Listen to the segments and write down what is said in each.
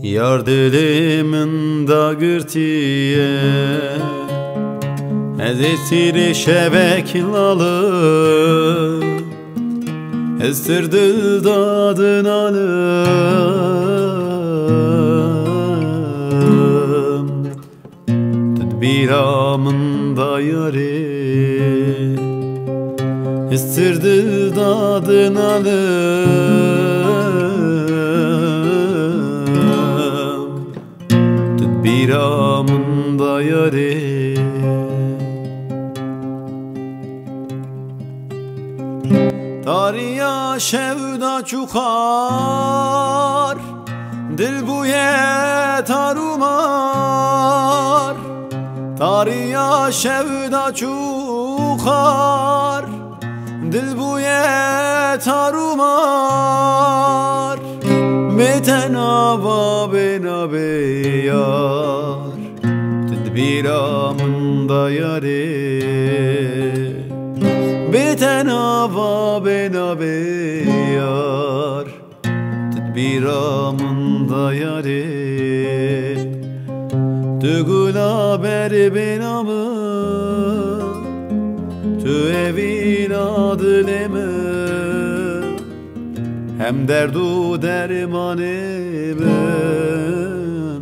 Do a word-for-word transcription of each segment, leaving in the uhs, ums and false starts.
Yar dilê min dagirtiye, ez ê sîrê şevek lal im. Ez tir dil dadin alim. Tu di bîra min da yarê. Ez tir dil dadin alim. Tu di bîra min da yarê. Tariya şev da çû xar, dil bûye tar û mar. Tariya şev da çû xar, dil bûye tar û mar. Bê te nava bê nabê yar. Tu di bîra min da yarê. Bê te nava bê nabê yar. Tu di bîra min da yarê. Tu gula berê bê nabê. Tu evîna dilê min. Hem derd û dermanê min,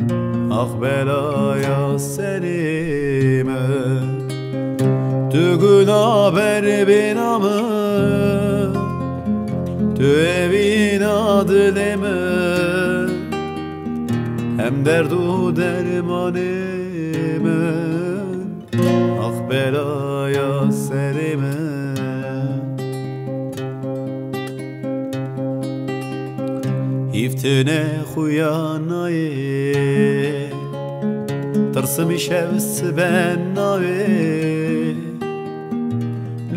ax belaya serê min. Tu gula ber bêna min, tu evîna dilê min, hem derd û dermanê min. Ax belaya serê min. Hîv tune xuya nayê. Tirsimî şev sibe nayê.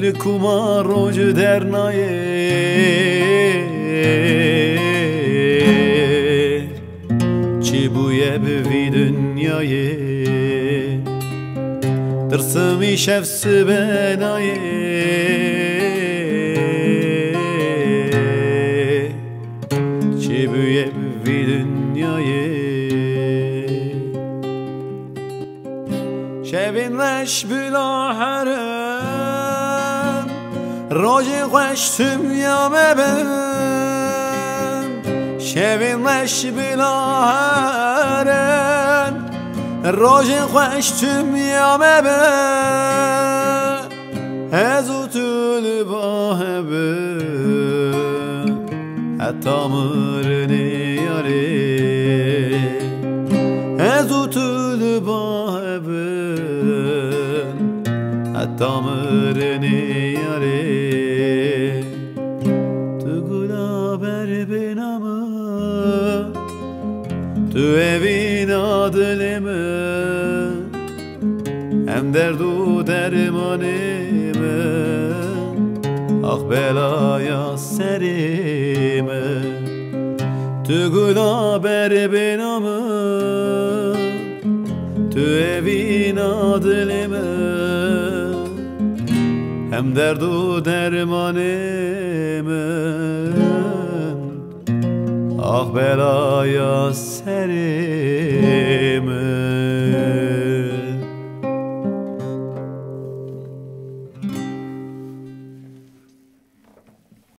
Li kuma roj dernayê. Çi bûye bi vî dinyayê? Tirsimî şev sibe nayê. Çi bûye bi vî dinyayê? Şevên reş bila herin, rojên xweş tüm ya me bin. Şevên reş bila herin, rojên xweş tüm ya me bin. Ez û tu li ba hev bin, heta mirinê yarê. Ez û tu li ba hev bin, heta mirinê yarê. Tu gula ber bêna min, tu evîna dilê min. Em derd û dermanê min, ax belaya serê min. Tu gula ber bêna min, tu evîna dilê min. Em derd û dermanê min, ax belaya serê min.